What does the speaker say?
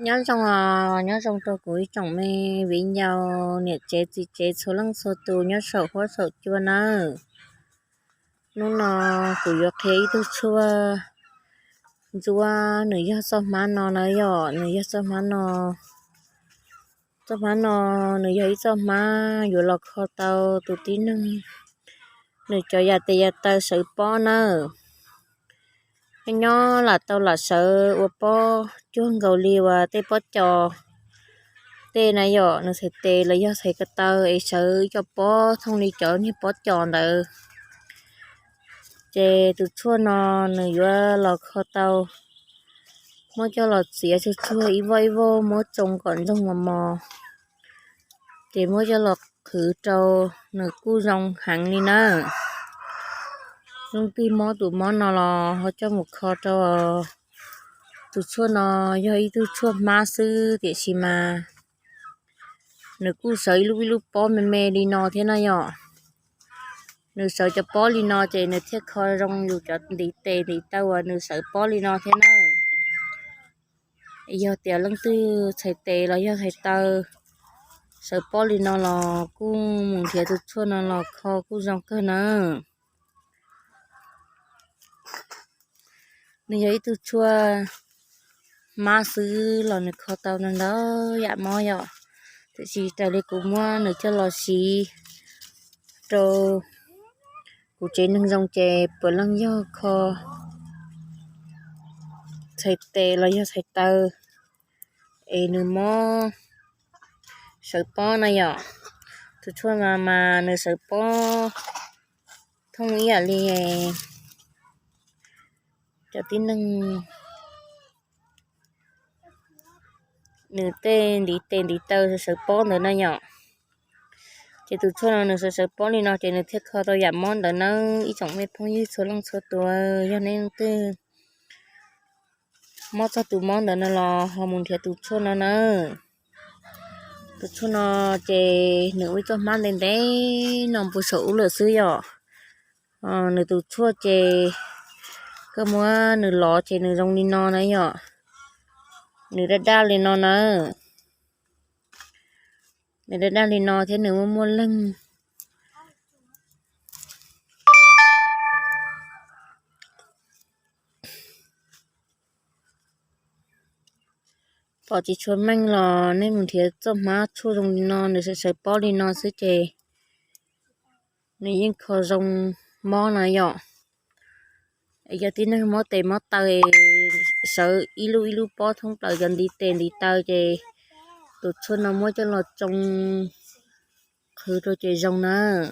Nyob zoo os, nyob zoo rau kuv ib tsoom me viv ncaus niam tsev txiv tsev txhua leej txhua tus nyob saum huab saum cua nawb. Hnub no kuv yuav qhia ib tug tshuaj ntsuab, nws yog txoj hmab no na yom, nws yog txoj hmab no. Txoj hmab no nws yog ib txoj hmab yuav los kho tau tus tib neeg nws cov yam tes yam taw sawv pob nawb. Nyob lam tau lam sawv ua pob cuag nkaus li uas tej pob cos tej na yom, nws txhais tes los yog txhais ko taw es sawv ib co pob thooj li cov niag pob cos ntawd. Ces tus tshuaj no nws yuav los kho tau, muab coj los txiav tsuag tsuag ib voj ib voj muab tsoo kom ntsoog mos mos, ces muab coj los qhwv rau, nws kuj zoo heev li nawb. Leej twg mob tus mob no los ho coj mus kho rau. Tus tshuaj no yog ib tug tshuaj hmab xwb tiam sis mas nws kuj sawv ib lub ib lub pob me me li no thiab na yom. Nws sawv cov pob li no ces nws thiaj kho zoo yus cov ntiv tes ntiv taw uas nws sawv pob li no thiab na. Yog tias leej twg txhais tes los yog txhais taw sawv pob li no los kuj mus nrhiav tus tshuaj no los kho kuj zoo kawg nawb. Nws yog ib tug tshuaj hmab xwb los nws kho tau ntau ntau yam mob yom. Tiam sis raws li kuv muab nws coj los siv rau kuv tsev neeg zoo ces puav leej yog kho txhais tes los yog txhais taw es nws mob sawv pob na yom. Tus tshuaj no mas nws sawv pob thooj ib yam li cov tib neeg nws tej ntiv tes ntiv taw sawv pob ntawd na yom. Ces tus tshuaj no nws sawv sawv pob li no ces nws thiaj kho tau yam mob ntawd nawb ib tsoom me phooj ywg txhua leej txhua tus. Yog nej leej twg mob txog tus mob ntawd no los ho mus nrhiav tus tshuaj no nawb. Tus tshuaj no ces nws ua ib txoj hmab ntev ntev no puag saum ub lawm xwb yom. Nws tus tshuaj ces koj muab nws lov ces nws zoo li no na yom. Nws daj daj li no na. Nws daj daj li no thiab nws muaj muaj leeg. Pom tsis tshua meej los nej mus nrhiav txoj hmab tshuaj zoo li no, nws sawv sawv pob li no xwb ces nws yeej kho zoo mob na yom. Yog tib neeg mob tes mob taw, sawv ib lub ib lub pob thoob plaws cov ntiv tes ntiv taw ces tus tshuaj no muab coj los tsoo qhwv rau ces zoo nawb.